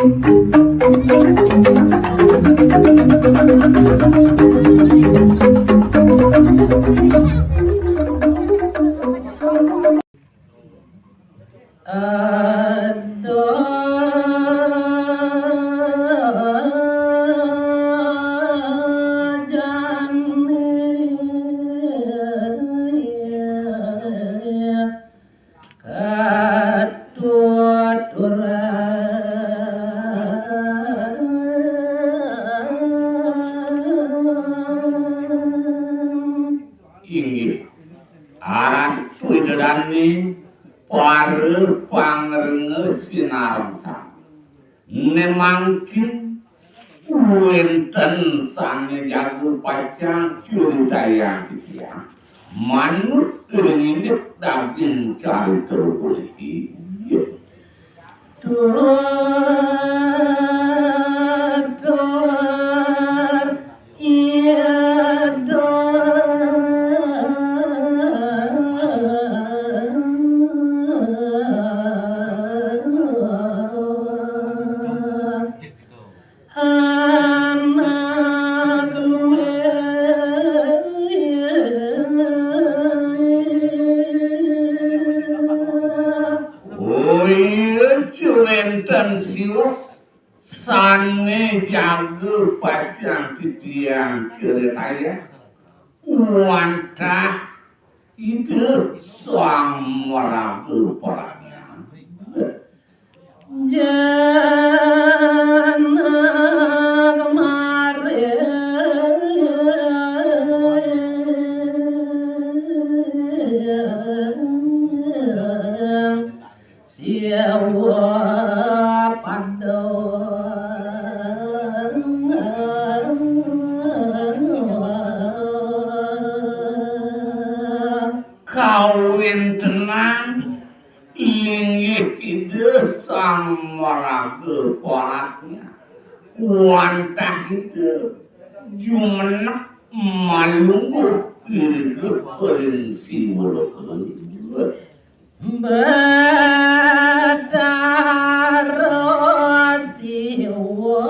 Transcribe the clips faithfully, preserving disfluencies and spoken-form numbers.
Inggih, Ratu Ida Dané para pangrenges sinareng sami. Né mangkin wénten sané jago pacang curitayang titiang manut ring indik daging carita puniki. Oh iya, cuwénten siwuh sané jaga pacang titiang critayang. Wantah Ida Sang Maraga Paranyang. Jana kemarin Siwa pada kawéntenan linggih Ida Sang Maraga Paranyang. Wantah Ida jumeneng malungguh irika ring Siwa Loka. Betara Siwa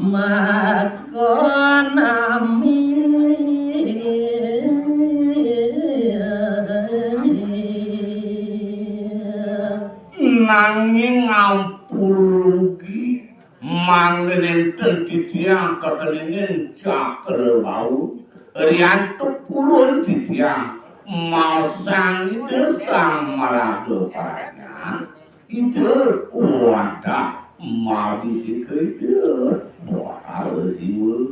maka nami. Nanging ampun rugi, mangda nénten titiang kakeningin cakra wau, riantuk purun titiang maosang Ida Sang Maraga Paranyang. Ida, wadah, mabisika Ida, Batara Siwa.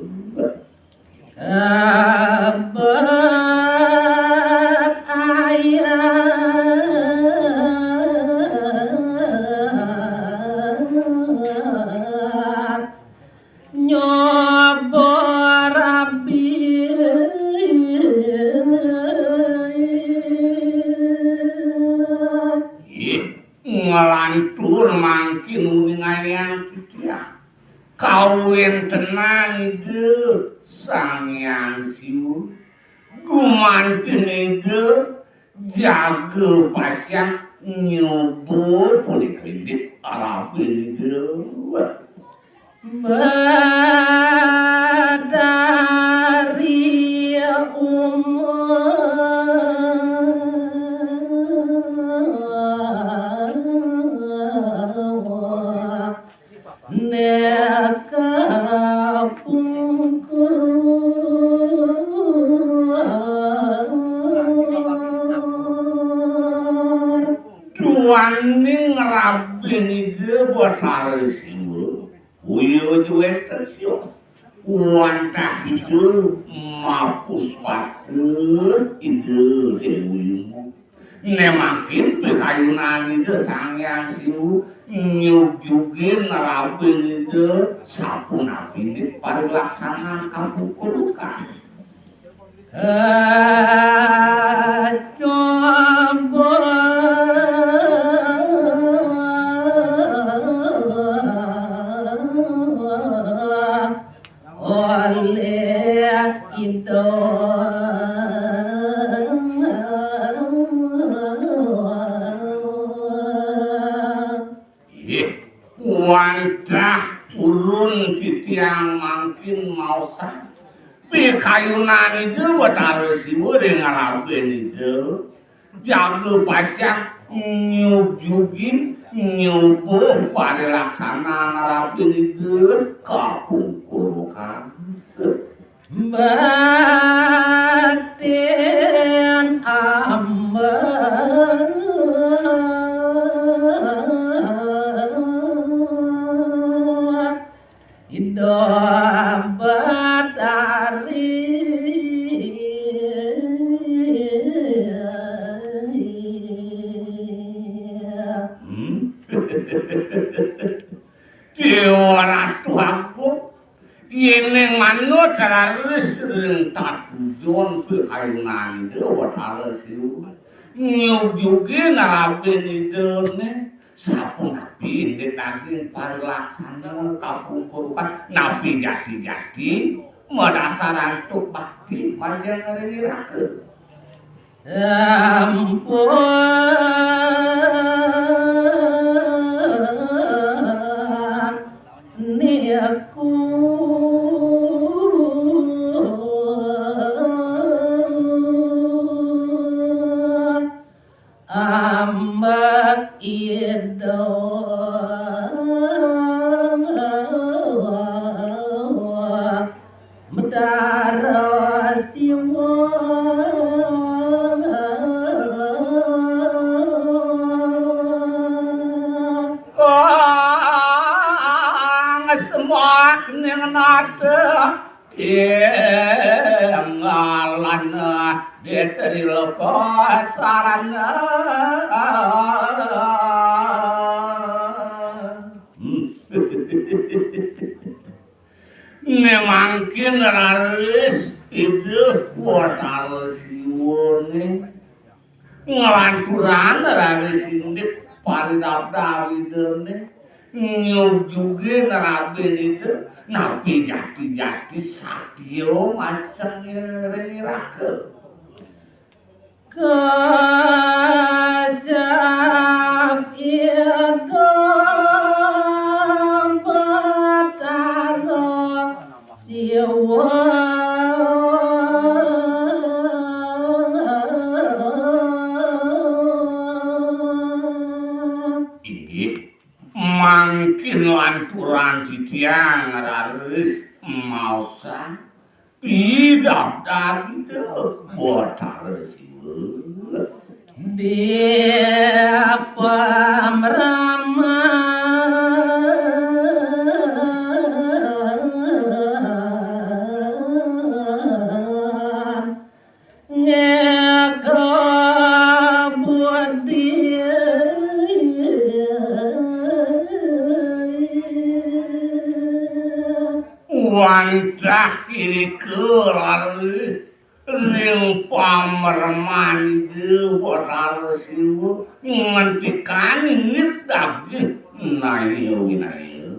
Abet ayah nyoba rabi. Ih, nglantur mangkin uningayang titiang. Kawéntenan Ida Sang Hyang Siwa, gumanten Ida jaga pacang nyoba punika indik arabin Ida. Badari umur neka pungkur. Duaning ngrabin Ida Batara Siwa, uya juwéten siwa. Wantah Ida mapus patut Ida Déwi. Né mangkin pikayunan Ida Sang Hyang Siwa nyugjugin ngrabin Ida sapunapi parilaksanan kapungkurukan. Coba oleh Ida. Kayunan Ida Batara Siwa ring ngrabin Ida. Jaga pacang nyujugi, nyubuh parilaksana ngrabin Ida kapungkur kangse. Baktin ambek Ida Batari. Hmm? Déwa Ratu Agung, yéning manut raris ring tatujon pikayunan Ida Batara Siwa, nyujugi ngrabin Idané, sapunapi indik daging parilaksana kapungkurukan, napi jati-jati madasar antuk bakti majeng ring iraga. Sampun niku ambek Ida Batara Siwa. Kang semak ning nata ing ngalana di triloka sarana. Hmm. Né mangkin raris Ida Batara Siwané nglanturang raris indik paridabdab Idané, nyujugi ngrabin Ida, napi jati-jati satia majeng ring iraga. Kecap Ida Batara Siwa. Inggih, mangkin lanturang titiang raris maosang pidabdab Ida Batara Siwa. Di pamraman ngeka budi. Wantah irika raris ring pamraman Ida Batara Siwa ngentikan indik daging naya winaya.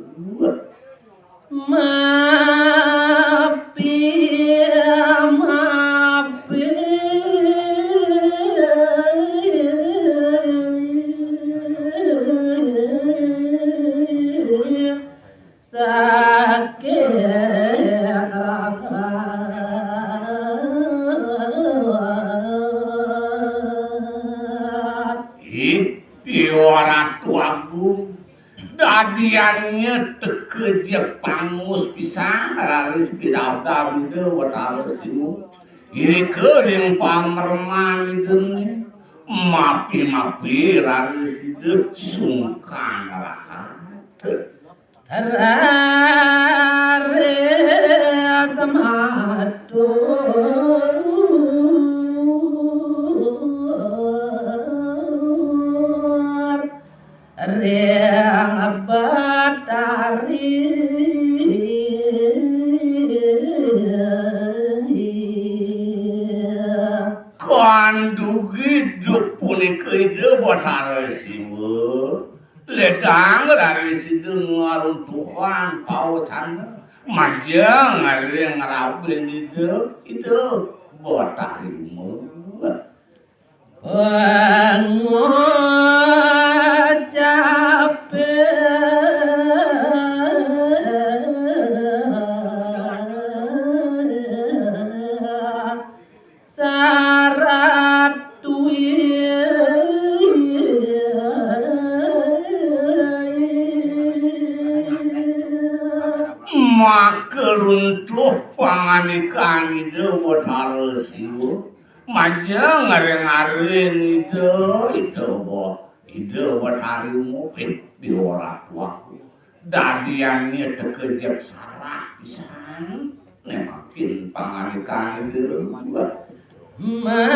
Mapi, mapi. Sakit. Ih, Déwa Ratu Agung, dadiannya teka jeg pangus pisan raris pidabdab Ida Batara Siwa. Irika ring pamraman Ida, mapi-mapi raris Ida sungkan rahat. Raris matur ring Batari. Kandugi duk punika Ida Batara Siwa. Ledang raris Ida ngaruntuhang paosan. Majeng ring ngrabin Ida, Ida Batari Uma. Pangucapin. Ngareng-ngareng Ida, Ida Wa-, Ida Watari Mupit di ora tuaku. Dadiannya tekejep sarak pisan. Nemakin panganikan Ida. Mapi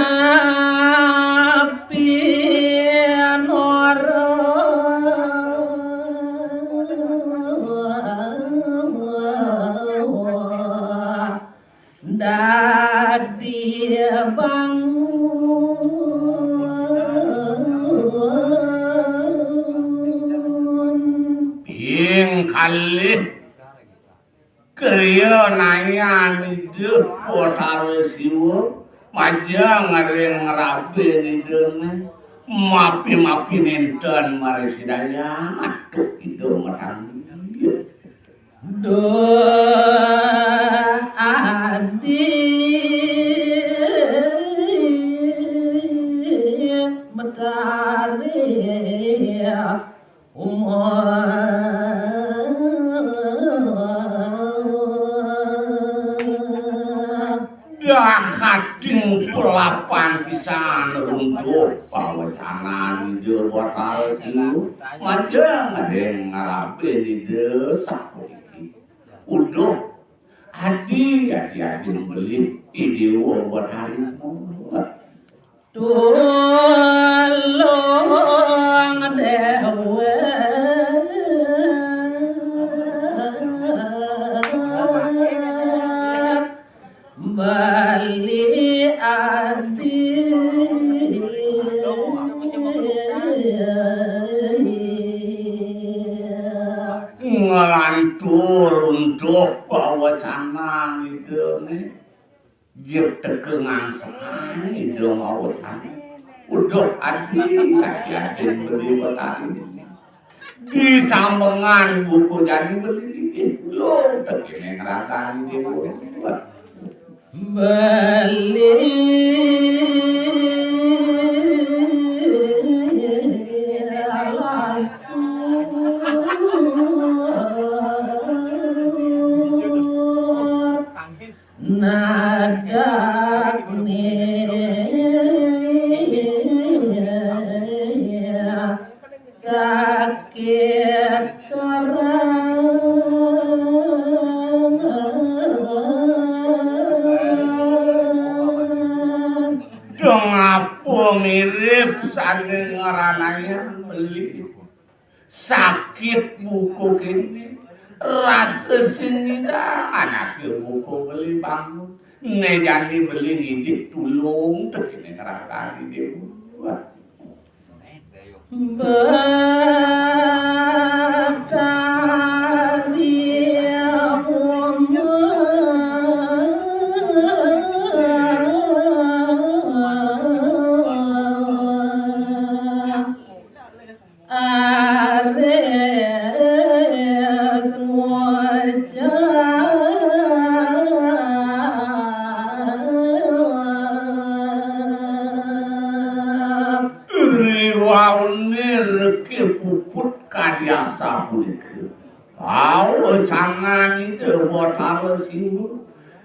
nora dadi bangun. Ing kalih kriya nayan Ida Batara Siwa, majeng ring ngrabe Idane, mapi-mapi nenten marisi daya, aduh Ida matanggi. Duh adi Betari umur. Dahating pelapan pisan runtuh pawecanan Ida Batara Siwa, majeng ring ngrabe Ida sapuniki. Uduh, adi, adi, adi beli, Ida Batari. Tulung dewe beli adi. Nglantur untuk pawecanan Idane. Jep teka ngangsekan Ida mawetan. Uduh adi, adi, adi beli Batari. Ditambengan buku jani beli. Lo tekene ngrasani dewa. Beli langsung. Nadak ni sakit keras. Dong apa mirip saking ngeranaya beli. Sakit buku kene. Rasa sing ngidangan ake buku beli bangun. Ne jani beli ngidik tulung tekene ngrasani dewa. Batari umur. Ares wajah. Riwaune reke puput kadi asapunika. Pawecanan Ida Batara Siwa,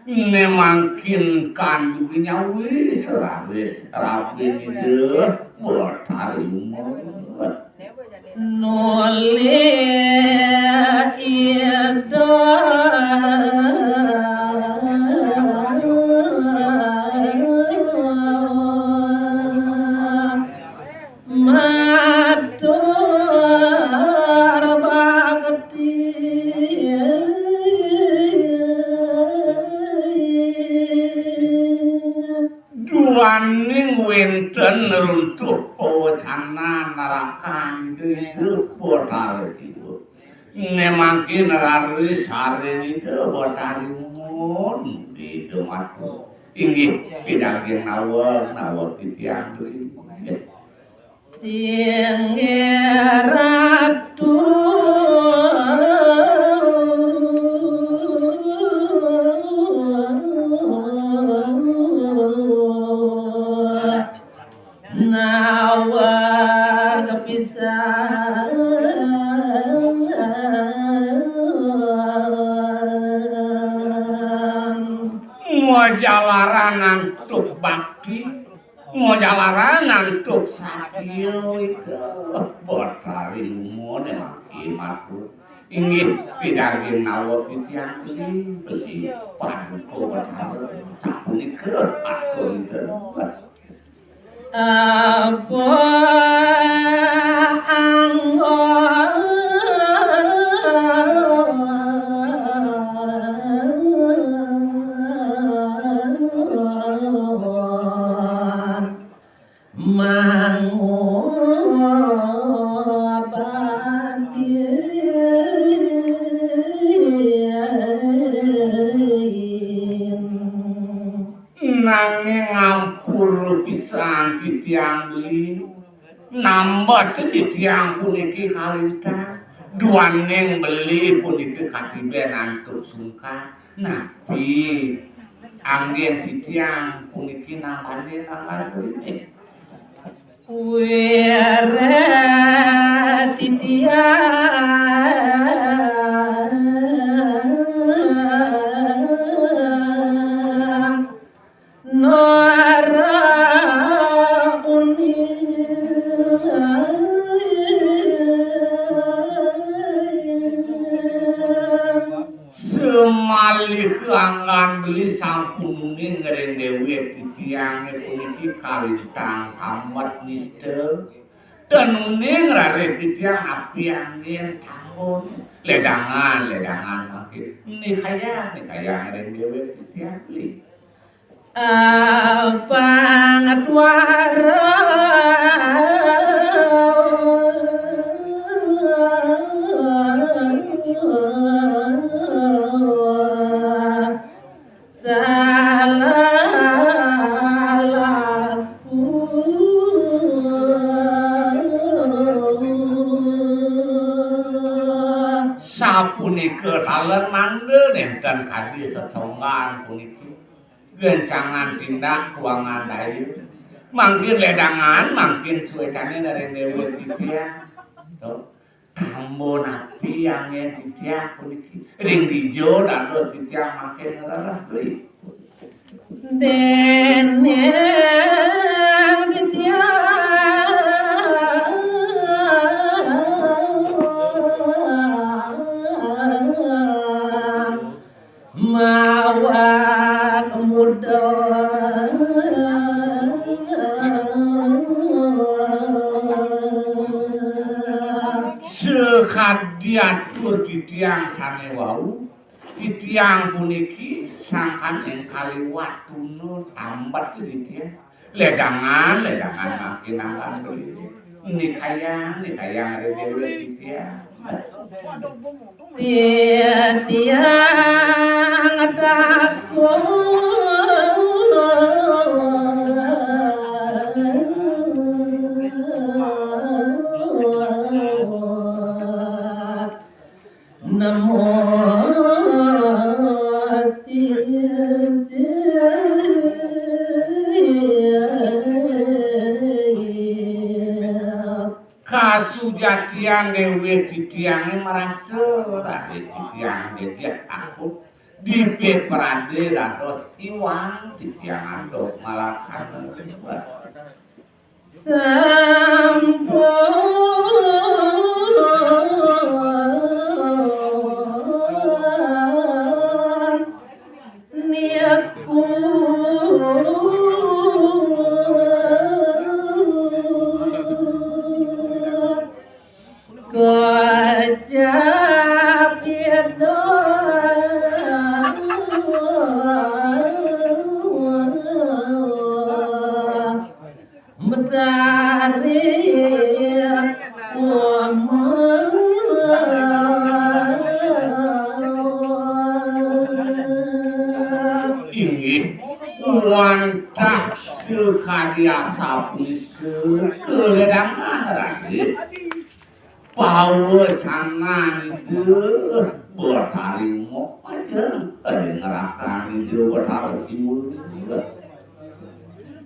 ne mangkin kanduwe nyawi serawis rabi Ida Batari Umur. Nolih Ida matur bakti. Duaning wenten runtuh pawecanan narakan Ida Batara Siwa. Ne mangkin raris sareng Ida Batari Umur, Ida Matu. Inggih, pidaging naweg, naweg titiang beli. Singgih Ratu. Naweg pisan. Majalaran antuk bakti. Ngojalaran antuk sakieu itu. Betari umur yang makin aku. Inggih, pidaging nawa titiang beli, beli paduka Betara sapunika atur itu. Apa anggon mangobati. Nanging ampura pisan titiang beli. Nambet titiang puniki kalintang. Duaning beli puniki katiben antuk sungkan. Napi anggen titiang puniki nambane nambet beli. Wiréh titiang nara uning. Semalih anggan beli sampun uning ring déwék titiangé puniki kalintang tambet nista. Tan uning raris titiang napi anggén tambun. Ledangan, ledangan mangkin. Nikayang, nikayang ring déwék titiang beli. Apang tuara. Salah laku. Sapunika taler mangda nénten kadi sesonggan puniki. Gencangan tindak kuangan daya. Mangkin ledangan, mangkin suécané ring déwék titiang. Tuh. Tambun napi anggén titiang puniki. Ring dija dados titiang mangkin ngrereh beli. Déning titiang mawak muda. Sakadi atur titiang sané wau, titiang puniki sangkan engkaliwat tuna tambet titiang. Ledangan, ledangan makin angkan beli. Nikayang, nikayang ring déwék titiang. Titiang takut. Namo sisi. Kasujatian déwék titiangé marasa raris titiang dédé takut. Dipit pradé dados iwang titiang antuk malaksana. Sampun niku kocap ida. Medari wama. Inggih, wantah sakadi asapunika kaledangan raris. Pawecanan itu bertarimo aja. Ada ngerakan itu bertarimo.